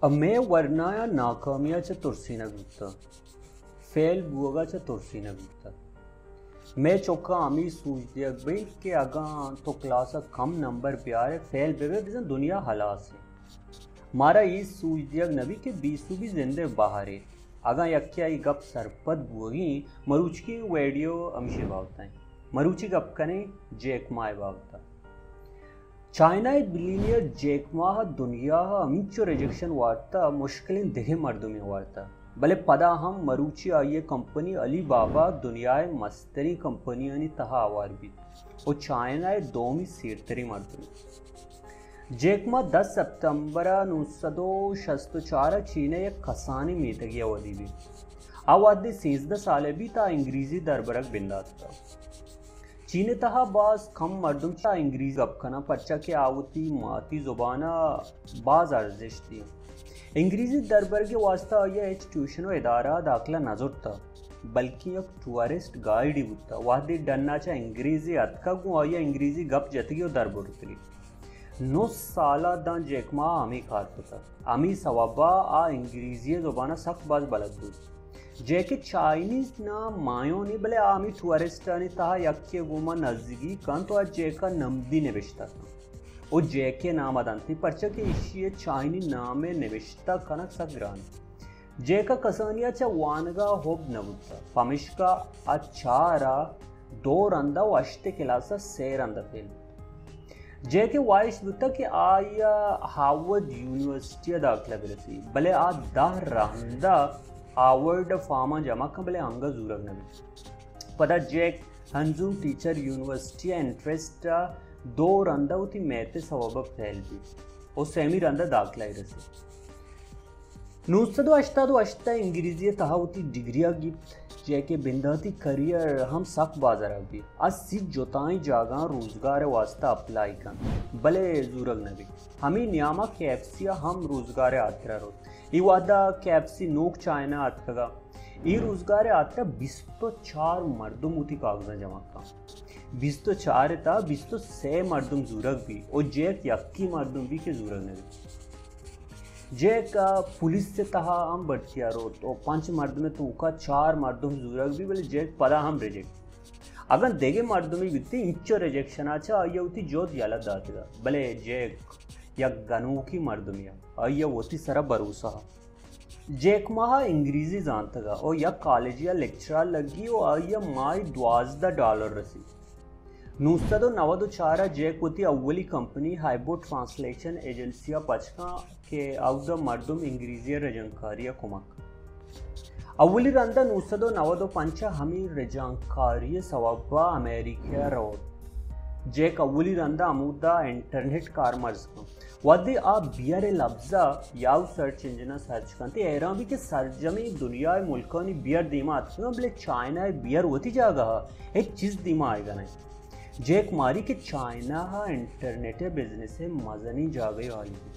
ء مئے ورنایاں ناکامی ء چہ ترسینگ بوتگ، فیل بوگ ء چہ ترسینگ بوتگ۔ مئے چکاں ہمے سوج دیگ بیت کہ اگاں تو کلاس ء کم نمبر بیارئے، فیل بہ بئے، بزاں دنیا ہلاس انت۔ مارا اے سوج دیگ نہ بیت کہ بیسو بی زند ء بہرے۔ اگاں یکے ء اے گپ سرپد بوگی انت، مروچی ویڈیو ہمیشی بابت ء انت۔ مروچی گپ کنیں جیک ما ء بابت ء۔ چائنا ء بلینئر جیک ما ء دنیا ء ہمینچو ریجیکشن وارتہ، مشکلیں دگہ مردمے وارتہ، بلے پدا ہم مروچی آئی ء کمپنی علی بابا دنیا ء مستریں کمپنیانی تہا ہوار بیت و چائنا ء دومی سیرتریں مردمے۔ جیک ما دہ سپتمبر ء نو سد و شست و چار ء چین ء یک کسانیں میتگے ء ودی بیت۔ آ وہدے سیزدہ سال ء بیت، آ انگریزی دربرگ بندات کتگ۔ چین ء تہا باز کم مردم چہ انگریزی گپ کناں، پرچا کہ آ وتی ماتی زبان ء باز ارزشت دیاں۔ انگریزی دربرگ ء واستہ آئی ء ہچ ٹیوشن و ادارہ ء داخلہ نہ زرتہ، بلکیں یک ٹورسٹ گائیڈے بوتہ۔ وہدے ڈن ء چہ انگریزی اتکگ، گوں آئی ء انگریزی گپ جتگی و در برتگی۔ نو سال ء داں جیک ما ء ہمے کار کتگ۔ ہمے سوب ء آ انگریزی ء زبان ء سک باز بلد بوت۔ جیک ء چائنیز نام مایونی، بلے آ ہمے ٹورسٹانی تہا یکے ء گوما نزیکی کنت و آ جیک ء نمدی نبشتہ کنت و جیک ء نام ء دنت، پرچا کہ ایشی ء چائنی نام ء نبشتہ کنگ سک گران انت۔ جیک ء کسانی ء چہ وانگ ء حب نہ بوتگ، پمیشکا آ چار ء دو رند ء و ہشت کلاس ء سے رند ء فیل بوتگ۔ جیک ء واہشت بوتگ کہ آئی ء ہارورڈ یونیورسٹی ء داخلہ برسی، بلے آ دہ رند ء ہارورڈ ء فارم ء جمع کن، بلے انگہ زورگ نہ بیت۔ پدا جیک ہنزو ٹیچر یونیورسٹی ء انٹرسٹ ء دو رند ء وتی میتھ ء سوب ء فیل بیت و سیمی رند ء داخلہ ء رسی۔ نو سد و ہشتاد و ہشت ء انگریزی ء تہا وتی ڈگری ء گیپت، جیک ء بنداتی کریئر ہم سک باز ہراب بیت۔ آ سی جتائیں جاگہاں روزگار ء واستہ اپلائی کنت، بلے زورگ نہ بیت۔ ہمے نیام ء کے ایف سی ء ہم روزگار ء ہاترا روت۔ اے وہد ء کے ایف سی نوک چائنا ء اتکگ ء اے روزگار ء ہاترا بیست و چار مردم وتی کاغذاں جمع کنت۔ بیست و چار ء تہا بیست و سے مردم زورگ بیت و جیک یکی مردم بیت کہ زورگ نہ بیت۔ جیک ء پولیس ء تہا ہم بھرتی ء روت و پنچ مردم ء توکا چار مردم زورگ بیت، بلے جیک پدا ہم ریجیکٹ۔ اگاں دگہ مردمے بیتیں، اینچو ریجیکشن ء چہ آئی ء وتی جہد یلہ داتگ ات، بلے جیک یک گنوکی مردمے ات، آئی ء وتی سرا بھروسہ ات۔ جیک ما ء انگریزی زانتگ ء او یک کالجے ء لیکچرار لگی و آئی ء ماہی دوازدہ ڈالر رسی۔ نو سد و نود و چار ء جیک وتی اولی کمپنی ہائیبو ٹرانسلیشن ایجنسی ء پچ کن کہ اود ء مردم انگریزی ء رجانکاری ء کمک۔ اولی رند ء نو سد و نود و پنچ ء ہمے رجانکاری ء سوب ء امریکہ ء روت۔ جیک اولی رند ء ہمودا انٹرنیٹ کارمرز کن۔ وہدے آ بیئر ء لبز ء یاہو سرچ انجن ء سرچ کنت، حیران بیت کہ سرجمیں دنیا ء ملکانی بیئر دیما اتکگاں، بلے چائنا ء بیئر وتی جاگہ ء ہچ چیز دیما آیگا نہ انت۔ جیک ماری کہ چائنا ء انٹرنیٹ ء بزنس ء مزنیں جاگہے حالی بیت۔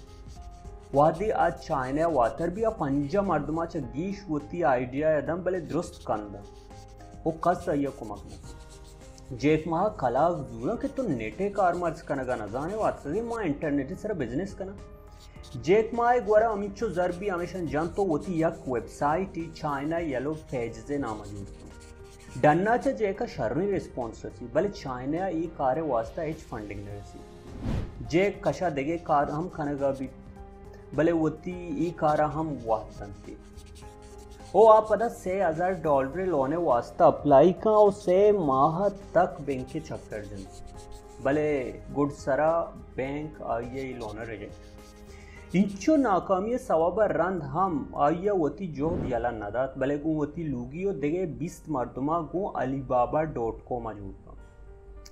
وہدے آ چائنا ء واتر بیت، آ پنجاہ مردماں چہ گیش وتی آئیڈیا ء دنت، بلے درست کندنت و کس آئی ء کمک نہ کنت۔ جیک ما ء کلاگ زوراں کہ تو نیٹ ء کارمرز کنگ ء نہ زان ئے و اتکگ ئے ما انٹرنیٹ ء سرا بزنس کناں۔ جیک ما ء گورا ہمینچو زر بیت ہمیشاں جنت و وتی یک ویب سائٹے چائنا یلو پیجز ء نام ء جوڑ کنت۔ ڈن ء چہ جیک ء شریں ریسپانس رسی، بلے چائنا ء اے کار ء واستہ ہچ فنڈنگ نہ رسی۔ جیک کشا دگہ کار ہم کنگ ء بیت، بلے وتی اے کار ء ہم وت دنت۔ او آ پدا سے ہزار ڈالر ء لون ء واستہ اپلائی کن او سے ماہ تک بینک ء چکر جنت، بلے گڈ سرا بینک آئی ء اے لون ء ریجیکٹ۔ اینچو ناکامی ء سوب ء رند ہم آئی ء وتی جہد یلہ نہ دات، بلے گوں وتی لوگی و دگہ بیست مردماں گوں علی بابا ڈاٹ کام ء جوڑ کن۔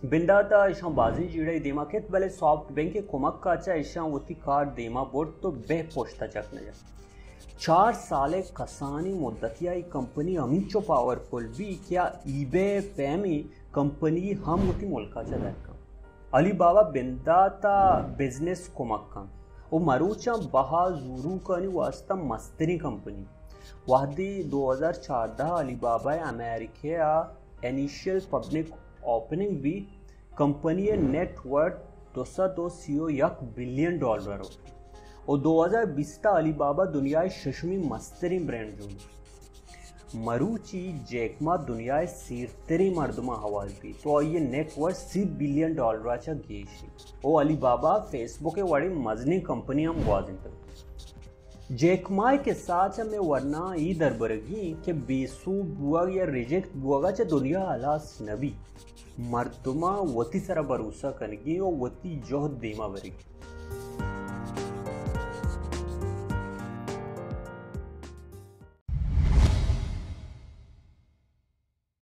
بندات ء ایشاں بازیں جیڑہ ء دیما کیت، بلے سافٹ بینک ء کمک ء چہ ایشاں وتی کار دیما برت و بہ پشت ء چک نہ جت۔ چار سال ء کسانیں مدتی ء اے کمپنی ہمینچو پاورفل بی کہ آ ای بے ء پیمیں کمپنی ہم وتی ملک ء چہ در کن۔ علی بابا بندات ء بزنس کمک کنت و مروچاں بہا زوروکانی واستہ مستریں کمپنی۔ وہدے دو ہزار چاردہ ء علی بابا ء امریکہ ء انیشل پبلک اوپننگ بی، کمپنی ء نیٹ ورتھ دو سد و سی و یک بلین ڈالر ات۔ و دو ہزار بیست ءَ علی بابا دنیا ءِ ششمی مستریں برانڈ جوڑ بیت۔ مروچی جیک ما دنیا ءِ سیرتریں مردماں ہوار بیت و آئی ءِ نیٹ ورتھ سی بلین ڈالر ءَ چہ گیش انت و علی بابا فیس بک ءِ وڑیں مزنیں کمپنی ہم گوازینتگ۔ جیک ما ءِ قصہ ءَ چہ مئے ورنا اے دربرگی انت کہ بے سوب بوگ یا ریجیکٹ بوگ ءَ چہ دنیا ہلاس نہ بیت۔ مردماں وتی سرا بھروسہ کنگی و وتی جہد دیما برگی۔